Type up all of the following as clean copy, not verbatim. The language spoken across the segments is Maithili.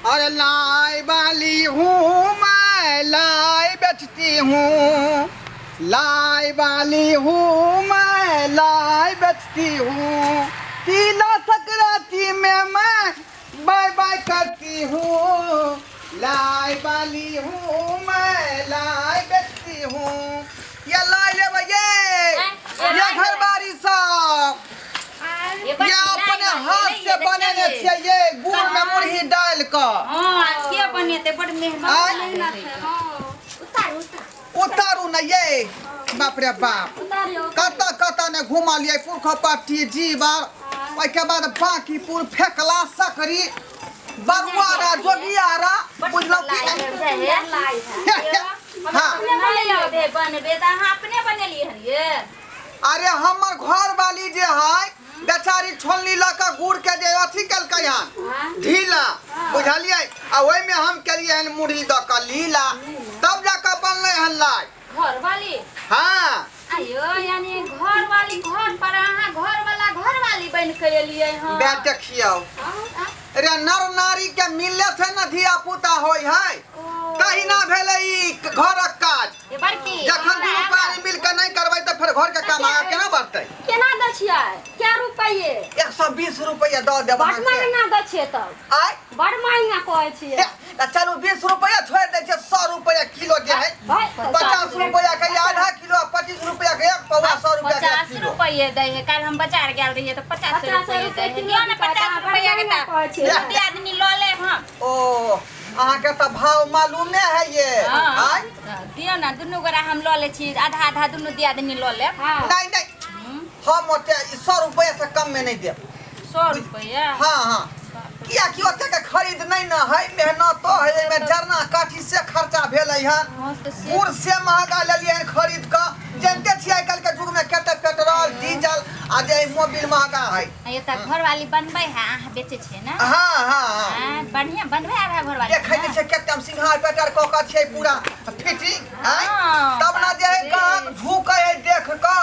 अरे लाई वाली हूँ मैं, लाई बेचती हूँ, लाई वाली हूँ मैं, लाई बेचती हूँ, तिला संक्रांति में मैं बाय बाय करती हूँ, लाई वाली हूँ मैं, लाई बेचती हूँ। ये लाई लेबै ये, ये घरबारी सब ये ये अपने हाथ से बनेने छियै ये, गुड़ में मुरही डालि कऽ। हाँ, के बनेतै? बड मेहनत आँय? मेहनत है। हाँ, उतारू उतारू। उतारू ने ये, बाप रे बाप, कतऽ कतऽ ने घुमलियै, पुरखपट्टी जीवर, ओहिके बाद बाँकीपुर, फेकला, सकरी, बरुआरा, जोगियारा, बुझलहुँ कि नहि? हाँ। नहि आबै बनबे तऽ अहाँ अपने बनेलियै हन ये? अरे हमर घर वाली जे है बेचारी छोलनी लऽ कऽ गुड़ के जे अथी केलकै हन ढीला, बुझलियै, आ ओहिमे हम केलियै हन मुरही दऽ कऽ लीला, तब जाकऽ बनलै हन लाइ। घर वाली? हाँ। आयो, यानी घर वाली घर पर, अहाँ घर वाला घर वाली बनि के एलियै हन। बे देखियौ रे, नर नारी के मिलले से न धिया पुता होइ है, तहिना भेलै ई घरक काज। ये बड़की जखन दुनू प्राणी मिल कऽ नहि करबै तऽ फेर घर के काम आगाँ केना बढ़तै? केना दै छियै? कै रुपये? 120 रुपैआ दऽ देब बड अहाँके। महंगा दै छियै तब। आय? बड महंगा कहै छियै। हे, तऽ चलू 20 रुपैआ छोड़ि दै छियै, 100 रुपैआ किलो जे है। भाइ, 50 रुपैआ के आधा किलो आ 25 रुपैआ के एक पौआ, 100 रुपैआ के एक 50 किलो। रुपये दै है। काल्हि हम बाजार गेल रहियै तऽ 50 50 रुपये दै रुपये है। किलो दियौ ने बिकाय, 50 रुपैआ के बड़ महंगा कहै तऽ छियै। दू आदमी लऽ लेब हम। ओ अहाँके तऽ भाव मालूमे है ये। हाँ। आय? तऽ दियौ ने, दुनू गोरा हम लऽ लै छी, आधा आधा दुनू दियादनी लऽ लेब। हाँ। नहि नहि, हम ओते 100 रुपैआ से कम में नहि देब। 100 रुपैआ? हाँ हाँ, कियाकि ओते के खरीद नहि ने है, मेहनतो है एहिमे, जरना काठी से खर्चा भेलै हन। हाँ, तऽ से गुड़ से महगा लेलियै हन खरीद कऽ। जानते छियै आइ काल्हि के युग में कते पेट्रोल डीजल आ जे मोबिल महगा है। ये तऽ घरवाली बनबै है, अहाँ बेचै छियै ने? हाँ हाँ हाँ। हाँ, बढ़िआँ बनबै आबै है घरवाली? देखै नहि छै कते हम सिंघार पेटर कऽ कऽ छियै पूरा फिटिंग आँय? हाँ, तब ना जे है बाप रे। गाहक झुकै है देख कऽ,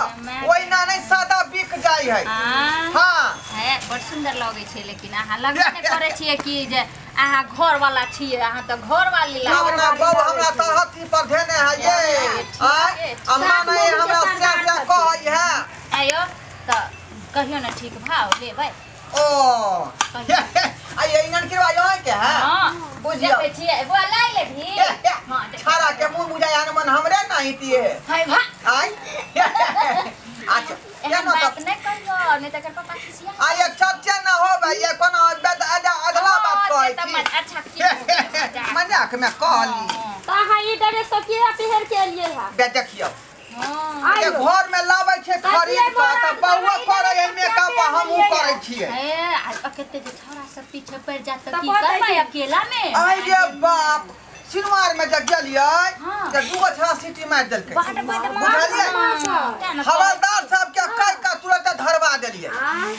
ओहिना नहि सादा बिक जाइ है। हाँ। हाँ। है, बड़ सुन्दर लगै छै, लेकिन अहाँ लगबे नहि करै छियै कि जे अहाँ घरवाला छियै, अहाँ तऽ घरवाली तब लागै। ना बहू हमरा तरहत्थी पर धेने है ये, आँय, अम्मा नहि हमरा से से कहै है। आयो तऽ कहियो ने ठीक भाव लेबै। ओ आ ये इंगन किरवा यहाँ के है। हाँ। बुझियौ। देखै छियै बुआ, लाई लेबही? हाँ, देखै। छाड़ा के मुंह बुझाय हनुमान हमरे नहीं दिए। है भा। आय अच्छा एहन केना बात तऽ नहि कहियो, नहि तऽ एकर पापा खिसिया। आ ये चर्चे न होबे, ये कोनो अधला बात हाँ, से कहै तऽ छी। अच्छा की हो गेलै, मजाक। मजाक में कहली। हाँ, तऽ अहाँ ई ड्रेस सब किया पहिर के एलियै हँ? बे देखियौ, हाँ। जे घर में लाबै छै खरीद कऽ तऽ बउआ करै है मेकअप आ हमहूँ करै छियै। हे, आ कते जे छौड़ा सब पीछे पड़ि जायत तऽ तऽ की कहतै करबै की? अकेला मे? आइ रे बाप, सिनवार में जे गेलियै हाँ। तऽ दूगो छड़ा सीटी मारि देलकै। बड बदमाश। बुझलियै? हाँ, तें ने। हवलदार साहब के कहि कऽ तुरंत धरवा देलियै। आँय?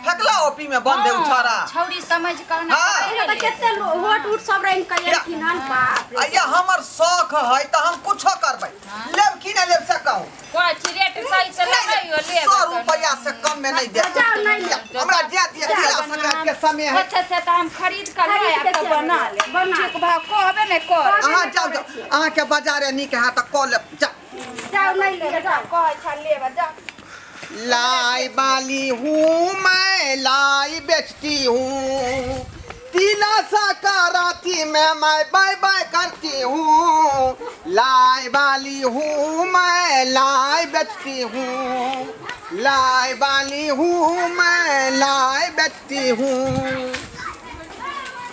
फेकला ओपी में बंद है उ छड़ा। हाँ, छौड़ी समझ कऽ ना। हाँ। एहिमे तऽ कते होट उट सब रंग के एलखिन हन, बाप रे। आ ये हमर शौक है तऽ हम कुछो करबै। लेब कि नहि लेब से कहू। कहै छी रेट सही से नहि, लगैयो, लेब। 100 रुपैआ से कम में नहि देब। जाउ, नहि लेब। हमरा जे दिअ, तिला संक्रांति के समय है। अच्छा से तऽ हम खरीद कऽ लऽ खरीद आयब के तऽ चलि बना आयब, लेब। बना। ठीक भाव कहबे नहि कर। अहाँ जाउ जाउ, अहाँके बाजारे नीक हैत तऽ कऽ लेब, जाउ। जाउ, नहि लेब, जाउ। कहै छ लेब, जाउ। लाई वाली हूँ मैं, लाई बेचती हूँ, तिला सकाराती में मैं बाय बाय करती हूँ, लाई वाली हूँ मैं, लाई बेचती हूँ, लाई वाली हूँ मैं, लाई बेचती हूँ।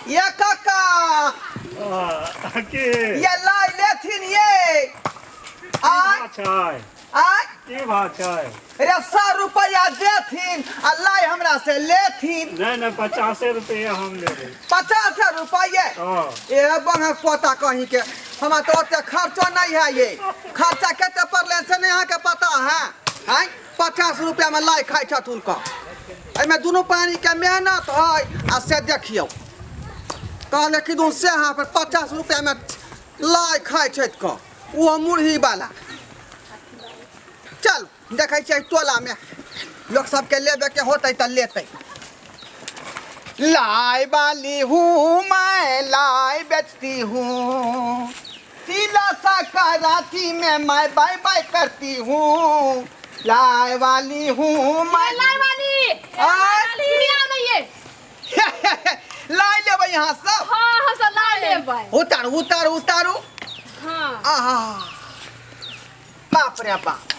ये काका। के? ये लाई लेथिन ये आय? छै। आय? की भाव छै? रे 100 रुपैआ देथिन आ लाई हमरा से लेथिन। नहि नहि, 50 रुपया हम लेबै। 50 रुपैए? हाँ। ए बंगक पोता कहीं के, हमरा तऽ ओते खर्चो नहीं है। ये खर्चा कते पड़लै से नहीं अहाँके पता है? आँय, 50 रुपैआमे लाई खाइ छथुन कऽ, एहिमे दुनू प्राणीके मेहनत है। आ से देखियौ, कहले कि दुनू से अहाँ पर 50 रुपैआमे लाई खाइ छथि कऽ, ओहो मुरही वाला। चल देखै छियै टोलामे लोक सबके लेबेके होतै तऽ लेतै। लाई वाली हूँ मैं, लाई। बेचती हूँ, तिला राती में मैं बाय बाय करती हूँ, लाए वाली हूँ मैं। लाइ वाली, आय। दुनिया नहीं है। लाए लेबै यहाँ सब। हाँ, हम सब लाइ लेबै। उतारू उतारू उतारू। हाँ। आहा, बाप रे बाप।